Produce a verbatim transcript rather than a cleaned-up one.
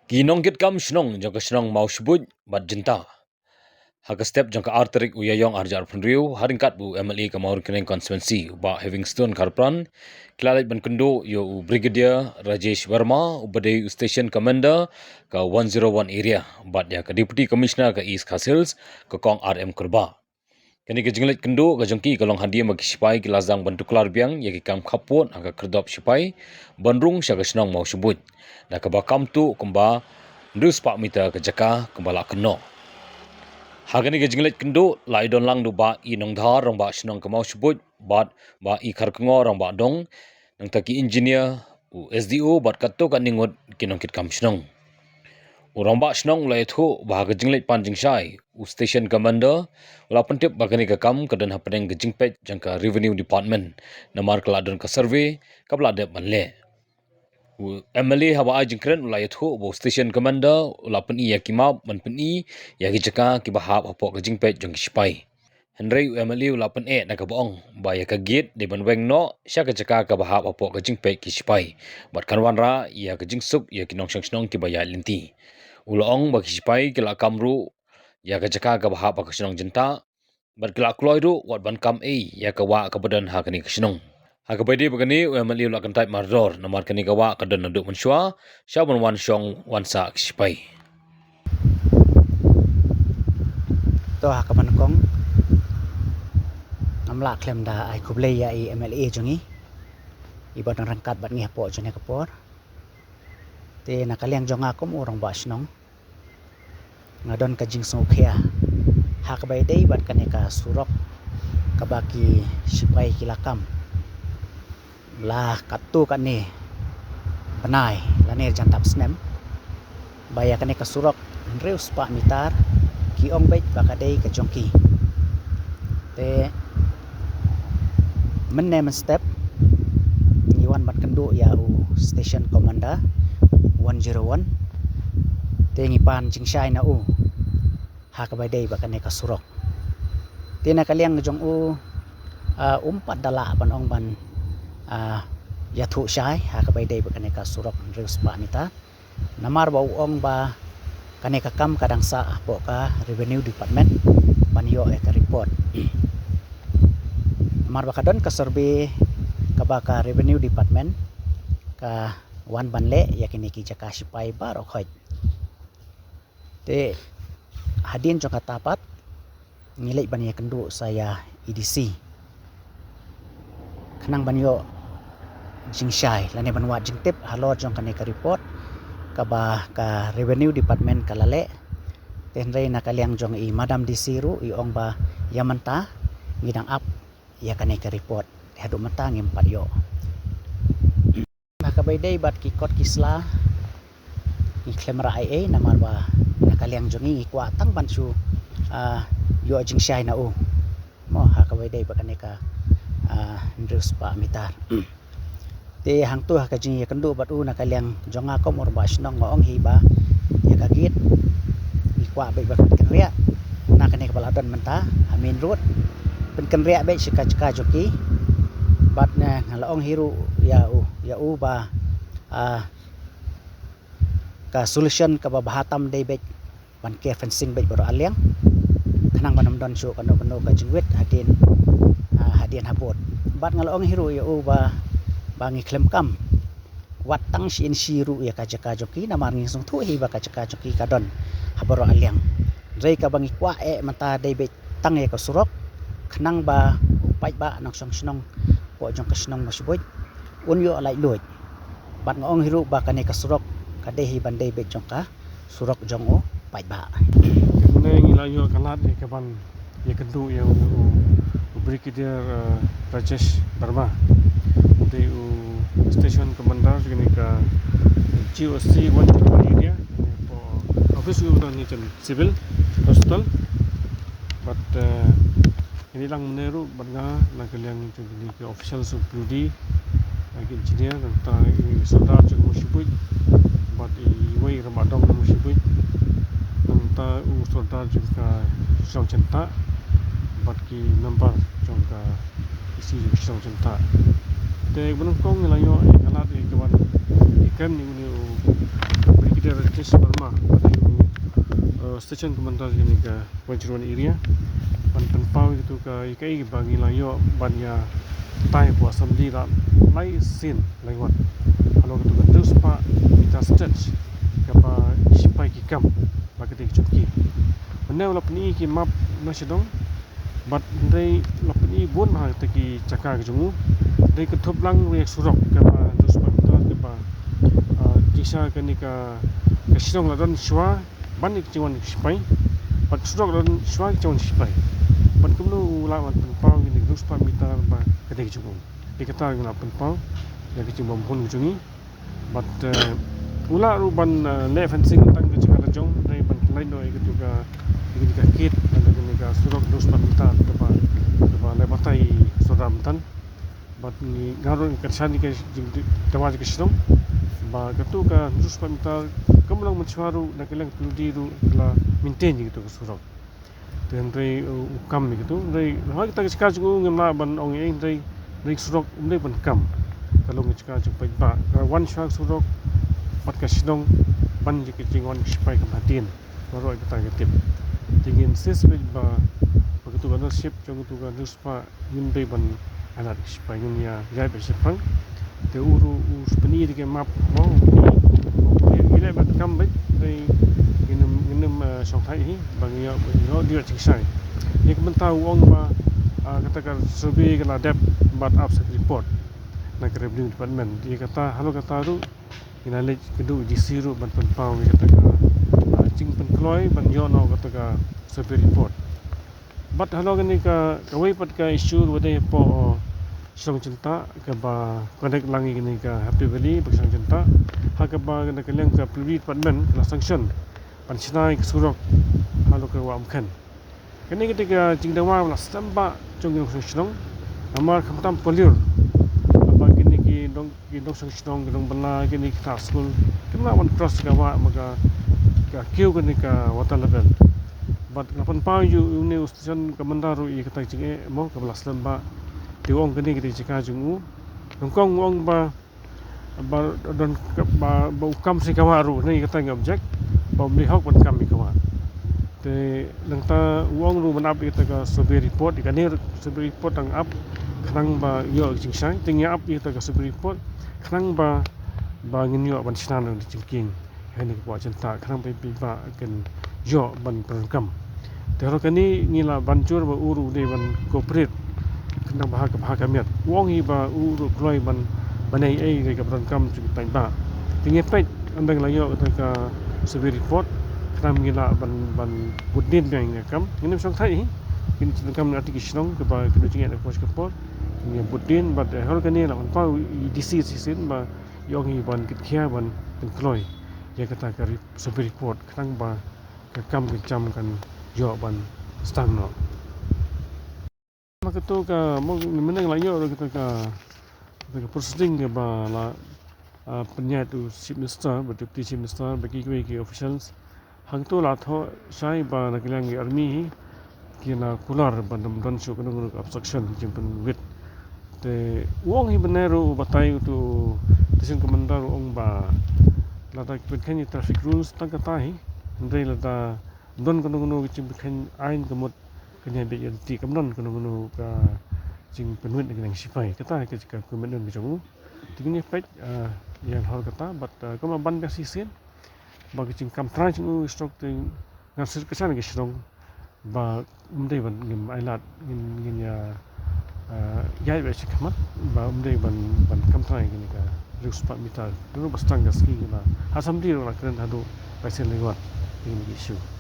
Ki nongkitkam shnong jong ka shnong Mawshbuit bad Jynta, ha ka step jong ka ar tarik u Ïaïong arhajar arphew hynriew, ha ryngkat bad u M L A ka Mawryngkneng constituency, u Bah Heavingstone Kharpran, ki la leit ban kynduh ïa u Brigadier Rajesh Verma, uba dei u Station Commander ka one zero one area, bad ïa ka Deputy Commissioner ka East Khasi Hills, ka Kong R M Kurbah. Kane ka jingleit kynduh ka jong ki ka long hadien ba ki shipai ki la sdang ban tuklar biang ïa ki kam khappud ha ka khyrdop shipai ban rung sha ka shnong Mawshbuit, da kaba kam tuh kumba hynriew spah meter ka jaka kumba la kynnoh. Ha kane ka jingleit kynduh la ïadon lang da u Bah E Nongdhar, rangbah shnong ka Mawshbuit, bad Bah E Kharkongor, rangbah dong, nangta ki engineer, u S D O bad katto katne ngut ki nongkitkam shnong. U rangbah shnong u la ïathuh ba ha ka jingleit pan jingshai, u Station Commander u la pyntip ba kane ka kam ka don hapdeng ka jingpeit jong ka Revenue Department, namar ka la don ka survey kaba la dep ban leh. U M L A haba ai jingkren u la ïathuh ba u Station Commander u la pyni ïa ki map ban pyni ïa ki jaka kiba hap hapoh ka jingpeit jong ki shipai. Hynrei u M L A u la pyneh na kaba ong ba ïa ka gate dei ban weng noh sha ka jaka kaba hap hapoh ka jingpeit ki shipai, bad kan wanrah ïa ka jingsuk ïa ki nongshong shnong kiba ïaid lynti. U la ong ba ki shipai ki la kam ruh ïa ka jaka kaba hap ha ka shnong Jynta, bad ki la kloi ruh wat ban kam ei ïa ka wah kaba don ha kane ka shnong. Ha kaba ïadei bad kane, u M L A u la kyntait mardor namar kane ka wah ka don naduh mynshuwa sha ban wan shong wan sah ki shipai. To, ha kaba nyngkong, ngam lah khlem da ai khublei ïa i M L A jong ngi, iba dang ryngkat bad ngi hapoh jong kane ka por. Te na ka liang jong nga kum u rangbah shnong, nga don ka jingsngewkhia ha kaba ïadei bad kane ka surok kaba ki shipai ki la kam la katto katne bnai lane jan dap snem, ba ïa kane ka surok hynriew spah meter ki ong beit ba ka dei ka jong ki. Te mynne mynstep ngi wan ban kynduh ïa u Station Commander one zero one, te ngi pan jingshai na u ha kaba ïadei bad kane ka surok. Te na ka liang jong u, ah, um pat da lah ban ong ban, ah, ïathuh shai ha kaba ïadei bad kane ka surok hynriew spah meter, namar ba u ong ba kane ka kam ka dang sah hapoh ka Revenue Department ban ïoh ïa ka report. Namar ba ka don ka survey kaba ka Revenue Department ka wan ban leh ïa kine ki jaka shipai baroh khoit. Te hadien jong kata pat ngi leit ban ïakynduh sa ïa i D C khnang ban ïoh jingshai lane ban wad jingtip halor jong kane ka report kaba ka Revenue Department ka la leh. Te hynrei na ka liang jong i Madam D C ruh i ong ba ïa mynta ngi dang ap ïa kane ka report, haduh mynta ngim pat ïoh. Na kaba ïadei bad ki kot ki sla ngi khlem rah ei ei, namar ba na ka liang jong ngi ngi kwah tang ban shu, ah, ïoh jingshai na u mo ha kaba ïadei bad kane ka, ah, hynriew spah meter. Te hangto ha ka jingïakynduh bad u na ka liang jong nga kum u rangbah shnong nga ong hi ba ïa ka gate ngi kwah beit ba pynkynriah na kane kaba la don mynta ha main road, pynkynriah beit sha ka jaka jong ki. Bad nga la ong hi ruh ïa u, ïa u ba, ah, ka solution kaba bha tam dei beit ban ker fencing beit baroh arliang khnang ban ym don shuh kano kano ka jingwit hadien, ah, hadien habud. Bad nga la ong hi ruh ïa u ba, ba ngi khlem kam wat tang shi inshi ruh ïa ka jaka jong ki, namar ngi sngewthuh hi ba ka jaka jong ki ka don ha baroh arliang. Hynrei kaba ngi kwah eh mynta dei beit tang ïa ka surok khnang ba u paidbah nongshong shnong hapoh jong ka shnong Mawshbuit un ïoh laitluid. Bad nga ong hi ruh ba kane ka surok ka dei hi ban dei beit jong ka surok jong u paidbah. Te mynne ngi la ïoh ka lad ïa ka ban ïakynduh ïa u, u, u Brigadier, eh, Rajesh Verma, u dei u Station Commander jong kane ka G O C one zero one area, kane hapoh office u Ranjit Civil Hospital. Bad, eh, ngi dei lang mynne ruh bad nga na ka liang jong kine ki officials u P W D, eh, ki engineer, nangta i sordar jong ka Mawshbuit bad iwei i rangbah dong Mawshbuit, nangta u sordar jong ka shnong Jynta bad ki member jong ka D C jong ka shnong Jynta. Te ba nyngkong ngi la ïoh ïa ka lad ïa ka ban ïa ka kyrteng ïa une u Brigadier Ritesh Verma, une u, eh, Station Commander ïa kane ka West Jaiñtia area, ban pynpaw ïa katu ka, ïa kaei ba ngi la ïoh ban ïa tai hapoh Assembly la lai sien lai wat. Halor katu ka hynriew spah meter stretch kaba ki shipai ki kam bad kata ka jong ki. Mynne u la pyni ki map na sha dong, bad hynrei la pyni bun ha kata ki jaka ka jong u. Hynrei kynthup lang ruh ïa ka surok kaba hynriew spah meter kaba, ah, jingshisha kane ka, ka shnong la don shuwa ban ïa ka jingwan ki shipai, bad surok la don shuwa ka jingwan ki shipai. Bad kumno u lah ban pynpaw ïa kane ka hynriew spah meter bad kata ka jong u. Ïa kata ngi la pynpaw ïa ka jingbymhun ka jong ngi. Bad, eh, u lah ruh ban, eh, leh fencing tang ka jaka la jong, hynrei ban khlaiñ noh ïa katu ka, ïa katu ka gate, ïa katu ka surok hynriew spah meter kaba, kaba leh batai surok mynta. Bad ngi nga ruh ngi kyrshan ïa ka jingdawa jong ka shnong ba katu ka hynriew spah meter kam long mynshuwa ruh na ka liang ka PWD ruh ka la maintain ïa katu ka surok. Te hynrei u, u kam ïa katu, hynrei ha kata ka jaka jong u ngim lah ban ong ei, hynrei, hynrei surok um dei ban kam. Ka long ka jaka jong paidbah, ka wan shuwa surok bad ka shnong ban ïa ka jingwan ki shipai kam hadien. Baroh ïa kata ka tip. Te ngin insist beit ba, ba katu ka ownership jong katu ka hynriew spah ngim dei ban ailad ki shipai, ngin ïa ïaid beit shaphrang. Te u ruh u pyni da ka map mo, u pyni, u pyni, ngi leh bad kam beit, te ngin ym, ngin ym, eh, shongthait hi ba ngi ïoh, ba ngi ïoh dei ïoh jingshai. Ïa ka mynta u ong ba, ah, kata ka survey ka la dep bad ap sa ka report na ka Revenue Department. Ïa kata, halor kata ruh ngi la leit kynduh u DC ruh ban pynpaw ïa kata ka, ah, jingpynkloi ban ïoh noh kata ka survey report. Bad halor kane ka, kawei pat ka issue ruh dei hapoh, uh, Shillong Jaiñtia kaba connect lang ïa kane ka Happy Valley bad Shillong Jaiñtia. Ha kaba na ka liang ka PWD department ka la sanction ban shna ïa ka surok halor ka Wah Umkhen. Kane ka dei ka jingdawa ba la slem bha jong ki nongshong shnong. Namar khamtam paliur ba kine ki nong ki nongshong shnong, ki nongbylla, kine ki kha skul kim lah ban cross ka wah, ba ka, ka kiew kane ka water level. Bad nga pynpaw ïa une u station commander ruh ïa kata ka jingeh mo kaba la slem bha. Te u ong kane ka dei ka jaka jong u. Nyngkong u ong ba, ba don ka, ba, ba u kam sha ka wah ruh, ne ïa kata ngi object ba um dei hok ban kam ïa ka wah. Te nangta u ong ruh ban ap ïa kata ka survey report, ïa kane survey report dang ap khnang ba ïoh ka jingshai. Te ngi ap ïa kata ka survey report khnang ba, ba ngin ïoh ban shna noh ka jingkieng ha kane ka Wah Jaiñtia khnang ba paidbah kin ïoh ban pyndonkam. Te halor kane ngi la ban jur ba u ruh u dei ban cooperate khnang ba ha ka, ba ha ka miet. U ong hi ba u ruh kloi ban, ban ïai ei ïa ka pyndonkam jong ki paidbah. Te ngi peit ynda ngi la ïoh kata ka survey report khnang ngi lah ban, ban bud dien biang ïa ka kam. Ngin ym shongthait hi, kin pyndonkam na kata ki shnong kiba ki don jingeh na ka por sha ka por. Ngi bud dien bad, eh, halor kane la pynpaw ïa u DC shisien ba u ong hi ban kit khia ban pynkloi ïa kata ka re-, survey report khnang ba ka kam ka jam kan ïoh ban sdang noh. Ma kata ka mo, mynne la ïoh ruh kata ka, kata ka proceeding kaba la, ah, pynïaid u Chief Minister, bad Deputy Chief Minister, bad kiwei ki officials. Hangto la thoh shai ba na ka liang ki army hi ki la kular ban ym don shuh kano kano ka obstruction, jingpynwit. Te u ong hi mynne ruh, u batai uto u station commander u ong ba lada ki pynkheiñ ïa traffic rules tang kata hi, hynrei lada don kano kano ka jingpynkheiñ aiñ ka mut ka ïaid beit ïaid lynti, kam don kano kano ka jingpynwit na ka liang ki shipai. Kata hi ka, ka commitment ka jong u. Te ngin ïa peit, ah, ïa halor kata, bad, ah, kumba ban biang shisien ba ka jingkam trai jong u stroke te ngan shu kyrshan ïa ki shnong ba ym dei ban, ngim ailad, ngin, ngin ïa, ah, ïaid beit sha khmat ba ym dei ban, ban kam trai ïa kane ka hynriew spah meter. Ruh ba sdang ka sngi ba ha Assembly ruh la kren haduh lai sien lai wat ïa kine ki issue.